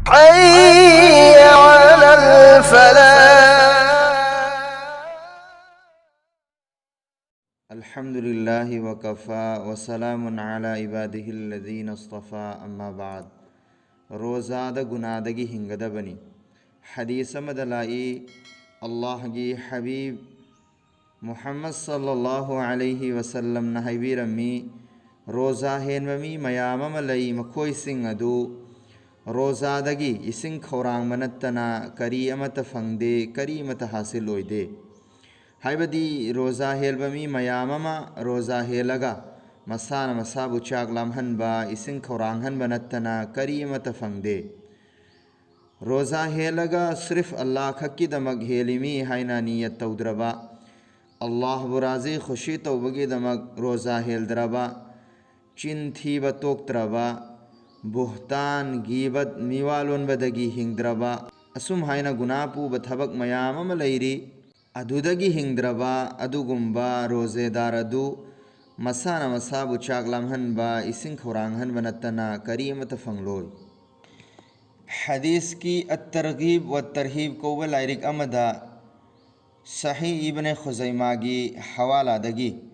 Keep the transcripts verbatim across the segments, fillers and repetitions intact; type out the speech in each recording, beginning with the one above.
حي على الفلاح. الحمد لله وكفى وسلام على عباده الذين اصطفى، أما بعد. ꯔꯣꯖꯥꯗ ꯒꯨꯅꯥꯗꯒꯤ ꯍꯤꯡꯒꯗꯕꯅꯤ꯫ ꯍꯗꯤꯁ ꯑꯃꯗ ꯂꯥꯛꯏ, ꯑꯜꯂꯥꯍꯒꯤ ꯍꯕꯤꯕ ꯃꯨꯍꯝꯃꯗ ꯁꯜꯂꯜꯂꯥꯍꯨ ꯑꯂꯩꯍꯤ ꯋꯁꯜꯂꯝꯅ ꯍꯥꯏꯕꯤꯔꯝꯃꯤ, ꯔꯣꯖꯥ ꯍꯦꯟꯕ ꯃꯤ ꯃꯌꯥꯝ ꯑꯃ ꯂꯩ, ꯃꯈꯣꯏꯁꯤꯡ ꯑꯗꯨ ꯔꯣꯖꯥꯗꯒꯤ ꯏꯁꯤꯡ ꯈꯧꯔꯥꯡꯕ ꯅꯠꯇꯅ ꯀꯔꯤ ꯑꯃꯠꯇ ꯐꯪꯗꯦ, ꯀꯔꯤ ꯑꯃꯠꯇ ꯍꯥꯁꯤꯜ ꯑꯣꯏꯗꯦ꯫ ꯍꯥꯏꯕꯗꯤ ꯔꯣꯖꯥ ꯍꯦꯜꯕ ꯃꯤ ꯃꯌꯥꯝ ꯑꯃ ꯔꯣꯖꯥ ꯍꯦꯜꯂꯒ ꯃꯁꯥꯅ ꯃꯁꯥꯕꯨ ꯆꯥꯛ ꯂꯥꯝꯍꯟꯕ, ꯏꯁꯤꯡ ꯈꯧꯔꯥꯡꯍꯟꯕ ꯅꯠꯇꯅ ꯀꯔꯤ ꯑꯃꯠꯇ ꯐꯪꯗꯦ꯫ ꯔꯣꯖꯥ ꯍꯦꯜꯂꯒ ꯁ꯭ꯔꯤꯐ ꯑꯜꯂꯥꯍ ꯈꯛꯀꯤꯗꯃꯛ ꯍꯦꯜꯂꯤꯃꯤ ꯍꯥꯏꯅ ꯅꯤꯌꯠ ꯇꯧꯗ꯭ꯔꯕ, ꯑꯜꯂꯥꯍꯕꯨ ꯔꯥꯖꯤ ꯈꯨꯁꯤ ꯇꯧꯕꯒꯤꯗꯃꯛ ꯔꯣꯖꯥ ꯍꯦꯜꯗ꯭ꯔꯕ, ꯆꯤꯟ ꯊꯤꯕ ꯇꯣꯛꯇ꯭ꯔꯕ, ꯕꯨꯍꯇꯥꯟ, ꯒꯤꯕꯠ, ꯃꯤꯋꯥ ꯂꯣꯟꯕꯗꯒꯤ ꯍꯤꯡꯗ꯭ꯔꯕ, ꯑꯁꯨꯝ ꯍꯥꯏꯅ ꯒꯨꯅꯥ ꯄꯨꯕ ꯊꯕꯛ ꯃꯌꯥꯝ ꯑꯃ ꯂꯩꯔꯤ꯫ ꯑꯗꯨꯗꯒꯤ ꯍꯤꯡꯗ꯭ꯔꯕ ꯑꯗꯨꯒꯨꯝꯕ ꯔꯣꯖꯦꯗꯥꯔ ꯑꯗꯨ ꯃꯁꯥꯅ ꯃꯁꯥꯕꯨ ꯆꯥꯛ ꯂꯥꯝꯍꯟꯕ, ꯏꯁꯤꯡ ꯈꯧꯔꯥꯡꯍꯟꯕ ꯅꯠꯇꯅ ꯀꯔꯤ ꯑꯃꯠꯇ ꯐꯪꯂꯣꯏ꯫ ꯍꯗꯤꯁꯀꯤ ꯑꯠ-ꯇꯔꯒꯤꯕ ꯋꯥ ꯇꯔꯍꯤꯕ ꯀꯧꯕ ꯂꯥꯏꯔꯤꯛ ꯑꯃꯗ ꯁꯍꯤ ꯏꯕꯅꯦ ꯈꯨꯖꯩꯃꯥꯒꯤ ꯍꯋꯥꯂꯥꯗꯒꯤ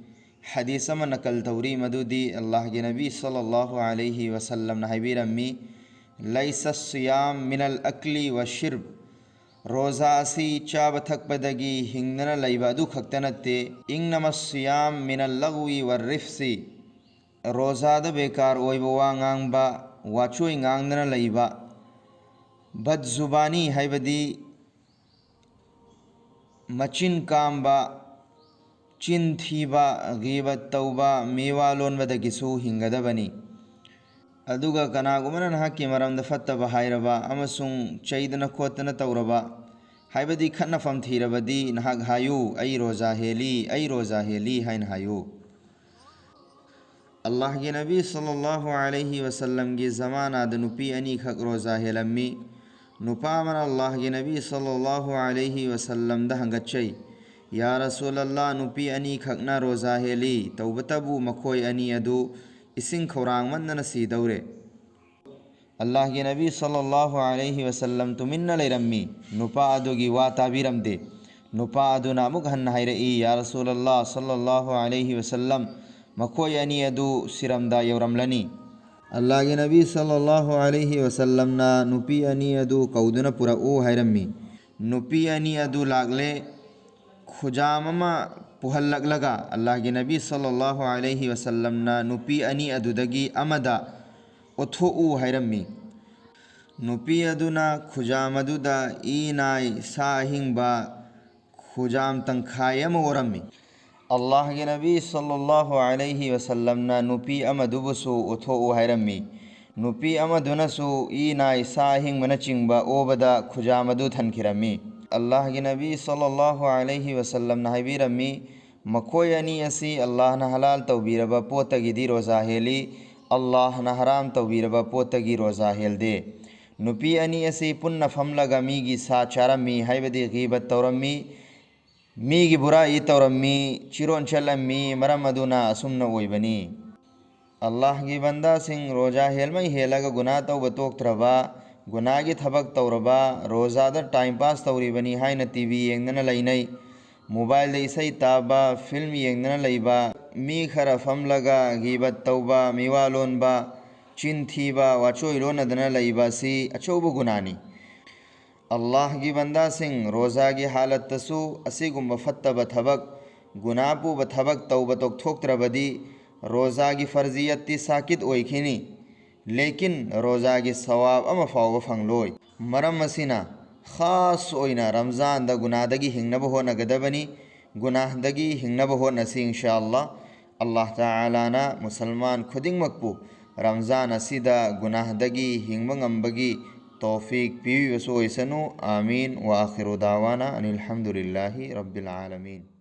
ꯍꯗꯤꯁ ꯑꯃ ꯅꯀꯜ ꯇꯧꯔꯤ, ꯃꯗꯨꯗꯤ ꯑꯜꯂꯥꯍꯒꯤ ꯅꯕꯤ ꯁꯜꯂꯜꯂꯥꯍꯨ ꯑꯂꯩꯍꯤ ꯋꯁꯜꯂꯝꯅ ꯍꯥꯏꯕꯤꯔꯝꯃꯤ, "ꯂꯩꯁ ꯁꯤꯌꯥꯝ ꯃꯤꯅꯜ ꯑꯀꯂꯤ ꯋ ꯁꯤꯔꯕ", ꯔꯣꯖꯥ ꯑꯁꯤ ꯆꯥꯕ ꯊꯛꯄꯗꯒꯤ ꯍꯤꯡꯗꯅ ꯂꯩꯕ ꯑꯗꯨ ꯈꯛꯇ ꯅꯠꯇꯦ, "ꯏꯪꯅꯃ ꯁꯤꯌꯥꯝ ꯃꯤꯅꯜ ꯂꯒꯋꯤ ꯋ ꯔꯤꯐꯁꯤ", ꯔꯣꯖꯥꯗ ꯕꯦꯀꯥꯔ ꯑꯣꯏꯕ ꯋꯥ ꯉꯥꯡꯕ, ꯋꯥꯆꯣꯏ ꯉꯥꯡꯗꯅ ꯂꯩꯕ, ꯕꯗꯖꯨꯕꯥꯅꯤ ꯍꯥꯏꯕꯗꯤ ꯃꯆꯤꯟ ꯀꯥꯝꯕ, ꯆꯤꯟ ꯊꯤꯕ, ꯒꯤꯕꯠ ꯇꯧꯕ, ꯃꯤꯋꯥ ꯂꯣꯟꯕꯗꯒꯤꯁꯨ ꯍꯤꯡꯒꯗꯕꯅꯤ꯫ ꯑꯗꯨꯒ ꯀꯅꯥꯒꯨꯝꯕꯅ ꯅꯍꯥꯛꯀꯤ ꯃꯔꯝꯗ ꯐꯠꯇꯕ ꯍꯥꯏꯔꯕ ꯑꯃꯁꯨꯡ ꯆꯩꯗꯅ ꯈꯣꯠꯇꯅ ꯇꯧꯔꯕ, ꯍꯥꯏꯕꯗꯤ ꯈꯠꯅꯐꯝ ꯊꯤꯔꯕꯗꯤ, ꯅꯍꯥꯛ ꯍꯥꯏꯌꯨ, "ꯑꯩ ꯔꯣꯖꯥ ꯍꯦꯜꯂꯤ, ꯑꯩ ꯔꯣꯖꯥ ꯍꯦꯜꯂꯤ" ꯍꯥꯏꯅ ꯍꯥꯏꯌꯨ꯫ ꯑꯜꯂꯥꯍꯒꯤ ꯅꯕꯤ ꯁꯜꯂꯜꯂꯥꯍꯨ ꯑꯂꯩꯍꯤ ꯋꯁꯜꯂꯝꯒꯤ ꯖꯃꯥꯅꯥꯗ ꯅꯨꯄꯤ ꯑꯅꯤꯈꯛ ꯔꯣꯖꯥ ꯍꯦꯜꯂꯝꯃꯤ꯫ ꯅꯨꯄꯥ ꯑꯃꯅ ꯑꯜꯂꯥꯍꯒꯤ ꯅꯕꯤ ꯁꯜꯂꯜꯂꯥꯍꯨ ꯑꯂꯩꯍꯤ ꯋꯁꯜꯂꯝꯗ ꯍꯪꯒꯠꯆꯩ, "ꯌꯥ ꯔꯁꯨꯂꯜꯂꯥꯍ, ꯅꯨꯄꯤ ꯑꯅꯤꯈꯛꯅ ꯔꯣꯖꯥ ꯍꯦꯜꯂꯤ, ꯇꯧꯕꯇꯕꯨ ꯃꯈꯣꯏ ꯑꯅꯤ ꯑꯗꯨ ꯏꯁꯤꯡ ꯈꯧꯔꯥꯡꯃꯟꯗꯅ ꯁꯤꯗꯧꯔꯦ"꯫ ꯑꯜꯂꯥꯍꯒꯤ ꯅꯕꯤ ꯁꯜꯂꯜꯂꯥꯍꯨ ꯑꯂꯩꯍꯤ ꯋꯁꯜꯂꯝ ꯇꯨꯃꯤꯟꯅ ꯂꯩꯔꯝꯃꯤ꯫ ꯅꯨꯄꯥ ꯑꯗꯨꯒꯤ ꯋꯥ ꯇꯥꯕꯤꯔꯝꯗꯦ꯫ ꯅꯨꯄꯥ ꯑꯗꯨꯅ ꯑꯃꯨꯛ ꯍꯟꯅ ꯍꯥꯏꯔꯛꯏ, "ꯌꯥ ꯔꯁꯨꯂꯜꯂꯥꯍ ꯁꯜꯂꯜꯂꯥꯍꯨ ꯑꯂꯩꯍꯤ ꯋꯁꯜꯂꯝ, ꯃꯈꯣꯏ ꯑꯅꯤ ꯑꯗꯨ ꯁꯤꯔꯝꯗ ꯌꯧꯔꯝꯂꯅꯤ꯫" ꯑꯜꯂꯥꯍꯒꯤ ꯅꯕꯤ ꯁꯜꯂꯜꯂꯥꯍꯨ ꯑꯂꯩꯍꯤ ꯋꯁꯜꯂꯝꯅ ꯅꯨꯄꯤ ꯑꯅꯤ ꯑꯗꯨ ꯀꯧꯗꯨꯅ ꯄꯨꯔꯛꯎ ꯍꯥꯏꯔꯝꯃꯤ꯫ ꯅꯨꯄꯤ ꯑꯅꯤ ꯑꯗꯨ ꯂꯥꯛꯂꯦ꯫ ꯈꯨꯖꯥꯝ ꯑꯃ ꯄꯨꯍꯜꯂꯛꯂꯒ ꯑꯜꯂꯥꯍꯒꯤ ꯅꯕꯤ ꯁꯜꯂꯜꯂꯥꯍꯨ ꯑꯂꯩꯍꯤ ꯋꯁꯜꯂꯝꯅ ꯅꯨꯄꯤ ꯑꯅꯤ ꯑꯗꯨꯗꯒꯤ ꯑꯃꯗ "ꯑꯣꯠꯊꯣꯛꯎ" ꯍꯥꯏꯔꯝꯃꯤ꯫ ꯅꯨꯄꯤ ꯑꯗꯨꯅ ꯈꯨꯖꯥꯝ ꯑꯗꯨꯗ ꯏ ꯅꯥꯏ ꯁꯥ ꯑꯍꯤꯡꯕ ꯈꯨꯖꯥꯝ ꯇꯪꯈꯥꯏ ꯑꯃ ꯑꯣꯔꯝꯃꯤ꯫ ꯑꯜꯂꯥꯍꯒꯤ ꯅꯕꯤ ꯁꯜꯂꯜꯂꯥꯍꯨ ꯑꯂꯩꯍꯤ ꯋꯁꯜꯂꯝꯅ ꯅꯨꯄꯤ ꯑꯃꯗꯨꯕꯨꯁꯨ "ꯑꯣꯠꯊꯣꯛꯎ" ꯍꯥꯏꯔꯝꯃꯤ꯫ ꯅꯨꯄꯤ ꯑꯃꯗꯨꯅꯁꯨ ꯏ ꯅꯥꯏ ꯁꯥ ꯑꯍꯤꯡꯕꯅꯆꯤꯡꯕ ꯑꯣꯕꯗ ꯈꯨꯖꯥꯝ ꯑꯗꯨ ꯊꯟꯈꯤꯔꯝꯃꯤ꯫ ꯑꯜꯂꯥꯍꯒꯤ ꯅꯕꯤ ꯁꯜꯂꯜꯂꯥꯍꯨ ꯑꯂꯩꯍꯤ ꯋꯁꯜꯂꯝꯅ ꯍꯥꯏꯕꯤꯔꯝꯃꯤ, "ꯃꯈꯣꯏ ꯑꯅꯤ ꯑꯁꯤ ꯑꯜꯂꯥꯍꯅ ꯍꯂꯥꯜ ꯇꯧꯕꯤꯔꯕ ꯄꯣꯠꯇꯒꯤꯗꯤ ꯔꯣꯖꯥ ꯍꯦꯜꯂꯤ, ꯑꯜꯂꯥꯍꯅ ꯍꯔꯥꯝ ꯇꯧꯕꯤꯔꯕ ꯄꯣꯠꯇꯒꯤ ꯔꯣꯖꯥ ꯍꯦꯜꯗꯦ꯫" ꯅꯨꯄꯤ ꯑꯅꯤ ꯑꯁꯤ ꯄꯨꯟꯅ ꯐꯝꯂꯒ ꯃꯤꯒꯤ ꯁꯥ ꯆꯥꯔꯝꯃꯤ, ꯍꯥꯏꯕꯗꯤ ꯒꯤꯕꯠ ꯇꯧꯔꯝꯃꯤ, ꯃꯤꯒꯤ ꯕꯨꯔꯥꯏ ꯇꯧꯔꯝꯃꯤ, ꯆꯤꯔꯣꯟ ꯆꯠꯂꯝꯃꯤ, ꯃꯔꯝ ꯑꯗꯨꯅ ꯑꯁꯨꯝꯅ ꯑꯣꯏꯕꯅꯤ꯫ ꯑꯜꯂꯥꯍꯒꯤ ꯕꯟꯗꯥꯁꯤꯡ, ꯔꯣꯖꯥ ꯍꯦꯜꯃꯩ ꯍꯦꯜꯂꯒ ꯒꯨꯅꯥ ꯇꯧꯕ ꯇꯣꯛꯇ꯭ꯔꯕ, ꯒꯨꯅꯥꯒꯤ ꯊꯕꯛ ꯇꯧꯔꯕ, ꯔꯣꯖꯥꯗ ꯇꯥꯏꯝ ꯄꯥꯁ ꯇꯧꯔꯤꯕꯅꯤ ꯍꯥꯏꯅ ꯇꯤ ꯚꯤ ꯌꯦꯡꯗꯅ ꯂꯩꯅꯩ, ꯃꯣꯕꯥꯏꯜꯗ ꯏꯁꯩ ꯇꯥꯕ, ꯐꯤꯜꯝ ꯌꯦꯡꯗꯅ ꯂꯩꯕ, ꯃꯤ ꯈꯔ ꯐꯝꯂꯒ ꯒꯤꯕꯠ ꯇꯧꯕ, ꯃꯤꯋꯥ ꯂꯣꯟꯕ, ꯆꯤꯟ ꯊꯤꯕ, ꯋꯥꯆꯣꯏ ꯂꯣꯟꯅꯗꯅ ꯂꯩꯕ ꯑꯁꯤ ꯑꯆꯧꯕ ꯒꯨꯅꯥꯅꯤ꯫ ꯑꯜꯂꯥꯍꯒꯤ ꯕꯟꯗꯥꯁꯤꯡ, ꯔꯣꯖꯥꯒꯤ ꯍꯥꯂꯠꯇꯁꯨ ꯑꯁꯤꯒꯨꯝꯕ ꯐꯠꯇꯕ ꯊꯕꯛ, ꯒꯨꯅꯥ ꯄꯨꯕ ꯊꯕꯛ ꯇꯧꯕ ꯇꯣꯛꯊꯣꯛꯇ꯭ꯔꯕꯗꯤ ꯔꯣꯖꯥꯒꯤ ꯐꯔꯖꯤꯌꯠꯇꯤ ꯁꯥꯀꯤꯠ ꯑꯣꯏꯈꯤꯅꯤ, ꯂꯦꯀꯤꯟ ꯔꯣꯖꯥꯒꯤ ꯁꯋꯥꯕ ꯑꯃ ꯐꯥꯎꯕ ꯐꯪꯂꯣꯏ꯫ ꯃꯔꯝ ꯑꯁꯤꯅ, ꯈꯥꯁ ꯑꯣꯏꯅ ꯔꯝꯖꯥꯟꯗ ꯒꯨꯅꯥꯗꯒꯤ ꯍꯤꯡꯅꯕ ꯍꯣꯠꯅꯒꯗꯕꯅꯤ꯫ ꯒꯨꯅꯥꯍꯗꯒꯤ ꯍꯤꯡꯅꯕ ꯍꯣꯠꯅꯁꯤ, ꯏꯟꯁꯥ ꯑꯜꯂꯥꯍ꯫ ꯑꯜꯂꯥꯍ ꯇꯥꯂꯥꯅ ꯃꯨꯁꯜꯃꯥꯟ ꯈꯨꯗꯤꯡꯃꯛꯄꯨ ꯔꯝꯖꯥꯟ ꯑꯁꯤꯗ ꯒꯨꯅꯥꯍꯗꯒꯤ ꯍꯤꯡꯕ ꯉꯝꯕꯒꯤ ꯇꯧꯐꯤꯛ ꯄꯤꯕꯤꯕꯁꯨ ꯑꯣꯏꯁꯅꯨ꯫ ꯑꯥꯃꯤꯟ꯫ ꯋꯥ ꯑꯈꯤꯔꯨ ꯗꯥꯋꯥꯅ ꯑꯅꯤꯜ ꯍꯝꯗꯨꯂꯤꯜꯂꯥꯍꯤ ꯔꯕꯤꯜ ꯑꯥꯂꯃꯤꯟ꯫